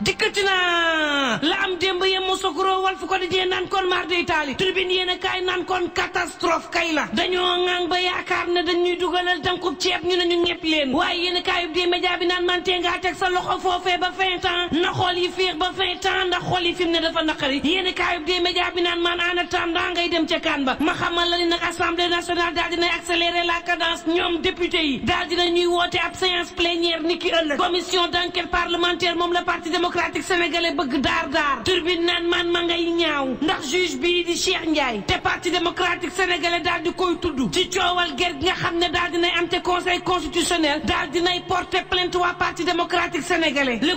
dikkati na la am démb yem mu sokoro wal fu ko dajee naan kon mar day taali turbine yéen a kaay naan kon catastrophe kay la dañoo ŋang ba yaakaar ne dañuy dugalal dankub ceeb ñu ne ñu ñepp leen waaye yéen a kaayub dee média bi naan man tee ngaa teg sa loxo foofee ba 20 ans na xool yi féex ba 20 ans ndax xool yi fi mu ne dafa naqari yéen a kaayub dee média bi naan man en attendant ngay dem ca kaan ba ma xamal la ni nag assemblée nationale daal dinay accélérer la cadence ñoom député yi daal dina ñuy woote ab séance plénière ni ki ëllëg commission d'enquête parlementaire moom la parti démocratique sénégalais bëgg daar turbine naan man ma ngay ñaaw ndax juge bii di Cheikh Ndiaye te parti démocratique sénégalais daal di koy tudd ci coowal ger gi nga xam ne daal dinay am te conseil constitutionnel daal dinay porter plainte waa parti démocratique sénégalais le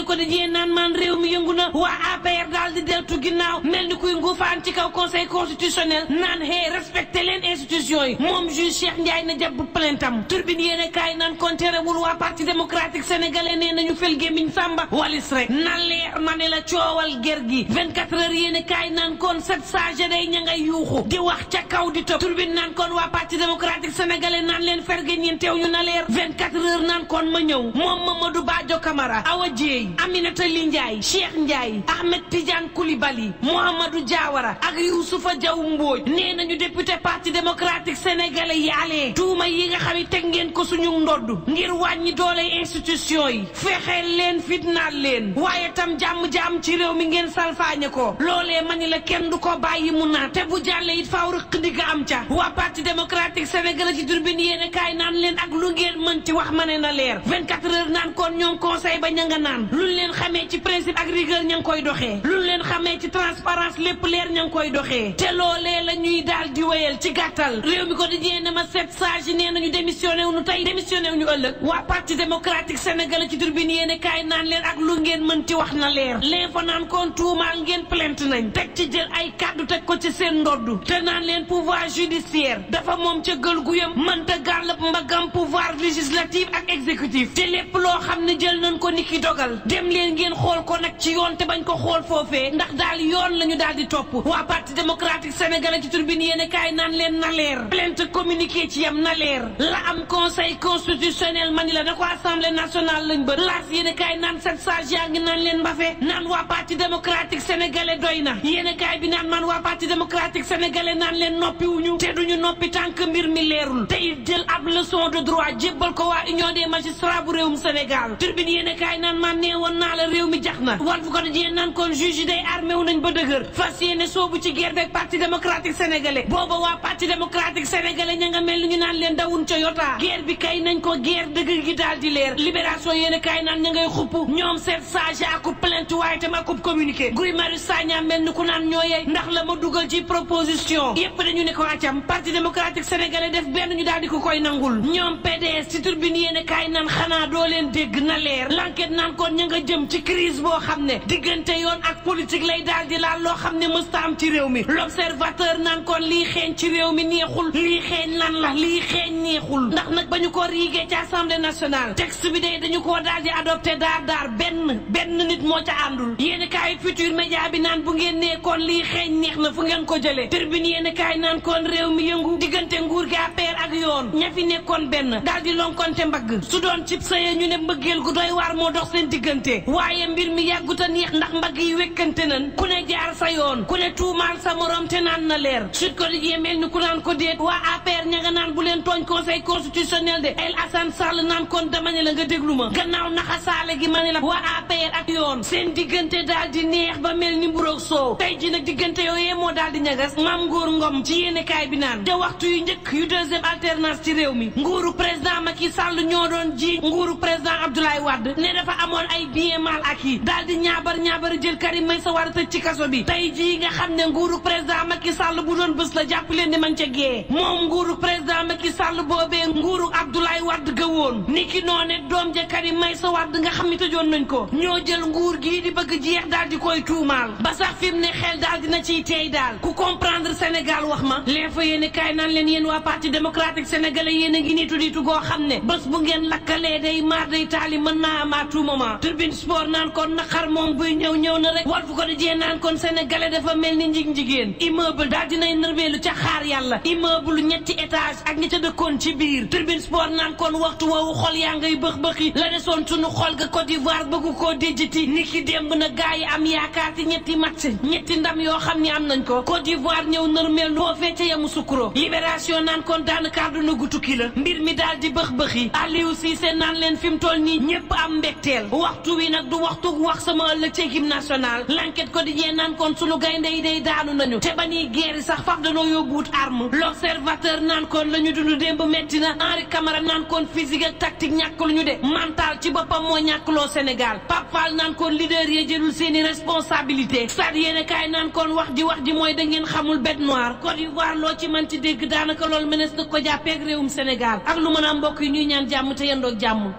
quotidien naan man réew mi yëngu na waa APR daal di deltu ginnaaw mel ni kuy nguufaan ci kaw conseil constitutionnel naan hey respecté leen institution yi moom juge Cheikh Ndiaye na jàpp plainte am turbine yéene kaay naan kon terewul waa parti démocratique sénégalais nee nañu fel gémmiñ sàmba walis rek na leer ma ne la coowal ger gi 24 heures yéene kaay naan kon set sage day ña ngay yuuxu di wax ca kaw di tëb turbine naan kon waa parti démocratique sénégalais naan leen ferge ñeen teew ñu na leer 24 heures naan kon ma ñëw moom Mamadou Badio Camara Awa Dieye Aminata Ly Ndiaye Cheikh Ndiaye Ahmed Tidiane Koulibaly Mouhamadou Diawara ak Youssoufa Diaw Mbodj nee nañu député parti démocratique sénégalais yi alee tuuma yi nga xam ne teg ngeen ko suñu ndodd ngir wàññi dooley institution yi fexeel leen fitnaal leen waaye tam jàmm ci réew mi ngeen salfaañe ko loolee mani la kenn du ko bàyyi mu naat te bu jàllee it faaw rëq ndiga am ca waa parti démocratique sénégalais ci turbine yéene kaay naan leen ak lu ngeen mën ci wax ma ne na leer 24 heures naan kon ñoom conseil ba ña nga naan luñ leen xamee ci principe ak rigueur ña ngi koy doxee luñ leen xamee ci transparence lépp leer ña ngi koy doxee te loolee la ñuy daal di wéyal ci gàttal réew mi ko di jee ne ma sept sage nee nañu démissionné wu ñu tey démissionné wu ñu ëllëg waa parti démocratique sénégalais ci turbine yéene kaay naan leen ak lu ngeen mën ci wax na leer l'info naan kon tuumaal ngeen plainte nañ teg ci jël ay kàddu teg ko ci seen ndoddu te naan leen pouvoir judiciaire dafa moom ca gël gu yam mënta gàllab mbagam pouvoir législatif ak exécutif te lépp loo xam ne jël nañ ko niki dogal dem leen ngeen xool ko nag ci yoon te bañ ko xool foofee ndax daal yoon lañu daal di topp waa parti démocratique sénégalais ci turbine yéene kaay naan leen na leer plainte communiqué ci yam na leer la am conseil constitutionnel mani la na ko assemblée nationale lañ bët laas yéene kaay naan set sage yaa ngi naan leen mbafe naan waa parti démocratique sénégalais doy na yéene kaay bi naan man waa parti démocratique sénégalais naan leen noppi wuñu te duñu noppi tànk mbir mi leerul te it jël ab leçon de droit jébbal ko waa union des magistrats bu réewum Sénégal turbine yéene kaay naan man nee woon naa la réew mi jax na wal fu ko dajee naan kon juge yi day armé wu nañ ba dëgër fas yéene soobu ci guerre beeg parti démocratique sénégalais booba waa parti démocratique sénégalais ña nga mel ni ñu naan leen dawun ca yotaa guerre bi kay nañ ko guerre dëgg gi daal di leer libération yéene kaay naan ña ngay xupp ñoom seet sage akub plainte waaye tam akub communiqué Guy Marius Sagna mel ni ku naan ñooyey ndax la ma dugal ci proposition yépp dañu ne ko accam parti démocratique sénégalais def benn ñu daal di ko koy nangul ñoom PDS ci turbine yéene kaay naan xanaa doo leen dégg na leer l'enquête naan kon ña nga jëm ci crise boo xam ne diggante yoon ak politique lay daal di laal loo xam ne mësta am ci réew mi l'observateur naan kon lii xeeñ ci réew mi neexul lii xeeñ lan la lii xeeñ neexul ndax nag ba ñu ko riigee ci assemblée nationale texte bi day dañu koo daal di adopté daar benn nit moo ca àndul yéeni kaay futur média bi naan bu ngeen nee kon lii xeeñ neex na fu ngeen ko jëlee turbine yéeni kaay naan kon réew mi yëngu diggante nguur gi APR ak yoon ña fi nekkoon benn daal di lonkonte mbagg su doon cib saye ñu ne mbëggeel gu doy waar moo dox seen diggante waaye mbir mi yàggut a neex ndax mbagg yi wekkante nan ku ne jaar sa yoon ku ne tuumaal sa morom te naan na leer Sud Quotidien mel ni ku naan ko déet waa APR ña nga naan bu leen tooñ conseil constitutionnel de El Hassan Sall naan kon dama ne la nga déglu ma gannaaw naxa saale gi ma ne la waa APR ak yoon seen diggante daal di neex ba mel ni mburoog soow tey ji nag diggante yooyee moo daal di ñagas Mame Ngor Ngom ci yéenekaay bi naan te waxtu yu njëkk yu deuxième alternance ci réew mi nguuru président Macky Sall ñoo doon ji nguuru président Abdoulaye Wade ne dafa amoon ay bien mal acquis daal di ñaabar jël Karim Meïssa Wade tëj ci kaso bi tey jii nga xam ne nguuru président Macky Sall bu doon bés la jàpp leen ni man ca gee moom nguuru président Macky Sall boobee nguuru Abdoulaye Wade ga woon niki noone doom ja Karim Meïssa Wade nga xam ne tëjoon nañ ko ñoo jël nguur gii di bëgg jeex daal di koy tuumaal ba sax fi mu ne xel daal dina ciy teey daal ku comprendre Sénégal wax ma l'info yéene kaay naan leen yéen waa parti démocratique sénégalais yéen a ngi nitu goo xam ne bés bu ngeen lakkalee day maar day taali mën naa am à tout moment. Tribune Sport naan kon naqar moom buy ñëw na rek Walf Quotidien naan kon sénégalais dafa mel ni njigéen immeuble daal dinay nërmeelu ca xaar yàlla immeuble ñetti étage ak ñi ca dëkkoon ci biir. Tribune Sport naan kon waxtu woowu xol yaa ngay bëx-bëxi la desoon sunu xol ga Côte d'Ivoire bëggu koo déjjati ni ki démb na gaay yi am yaakaar ci ñetti match ñetti ndam yoo xam ni am nañ ko Côte d'Ivoire ñëw nërmeel loo fee ca yamu sukuro. Libération naan kon daanaka àdduna gu tukki la mbir mi daal di bëx-bëxi Aliou Cissé naan leen fi mu toll nii ñëpp am mbégteel waxtu wi nag du waxtu wax sama ëllëg ci équipe nationale. L'Enquête Quotidien naan kon sunu gaynde yi day daanu nañu te ba nii guerre sax faf danoo yóbbuwut arme. L'Observateur naan kon la ñu dund démb metti na Henri Camara naan kon physique ak tactique ñàkk lu ñu de mental ci boppam moo ñàkkloo Sénégal. Pape Fall naan kon leader yi jëlul seeni responsabilité Stades yéene kaay naan kon wax ji mooy da ngeen xamul bête noire Côte d'Ivoire loo ci mën ci dégg daanaka loolu mënees na ko jàppeeg réewum Sénégal ak lu mën a mbokk yi ñuy ñaan jàmm te yendoog jàmm.